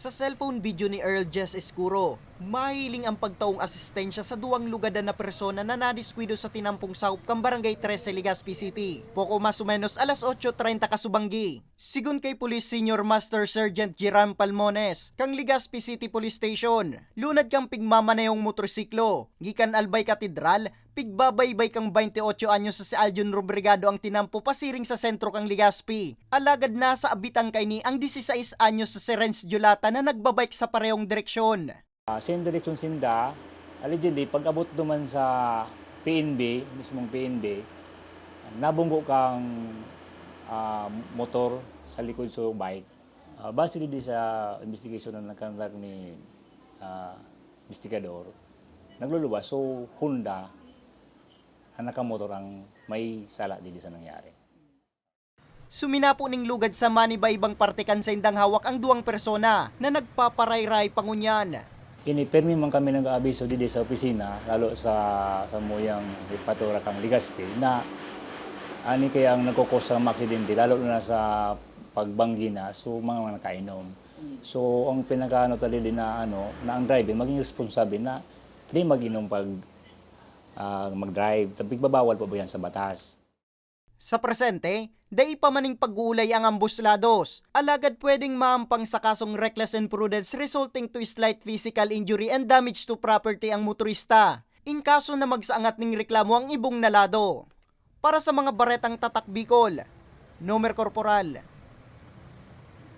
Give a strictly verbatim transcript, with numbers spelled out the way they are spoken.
Sa cellphone video ni Earl Jess Escuro, mahiling ang pagtaong asistensya sa duwang lugadan na persona na nadiskuido sa tinampong sakop kan Barangay trese, Legazpi City, poko mas o menos alas otso treinta kasubanggi. Sigon kay Police Senior Master Sergeant Jiran Palmones, kan Legazpi City Police Station, lunad kan pigmamanehong motorsiklo, gikan Albay Katedral, pigbabaybay kan baynte otso anyos na si Aljon Robrigado ang tinampo pasiring sa sentro kan Legazpi. Alagad nasa abitan kaini ang disisais anyos na si Renz Julata na nagbabike sa parehong direksyon. Ah, same direction sinda. Allegedly, pag-abot duman sa P N B, mismong P N B, nabunggo kang ah, motor sa likod so bike. Ah, base digdi sa investigation na nagkandak ni ah, investigador, nagluluwas. So, Honda ang nakamotor ang may sala digdi sa nangyari. Suminapo ning lugad sa maniba-ibang parte kan saindang hawak ang duwang persona na nagpaparayray pa ngunyan. Ini, pirmi man kami nag-aabiso digdi sa opisina, lalo sa samuyang jefatura kan Legazpi, na ani kaya ang nagkukos sa mga aksidente, lalo na sa pagbanggi na, so mga, mga nakainom. So ang pinag-aano ta digdi na, ano, na ang driver maging responsable na di mag-inom pag ah, mag-drive. Tabi, pagbabawal pa ba yan sa batas? Sa presente, dai pa man nin pag-uulay ang ambos lados, alagad pwedeng maampang sa kasong reckless imprudence resulting to slight physical injury and damage to property ang motorista, in kaso na magsaangat ning reklamo ang ibong na lado. Para sa mga baretang Tatak Bicol, Nomer Corporal,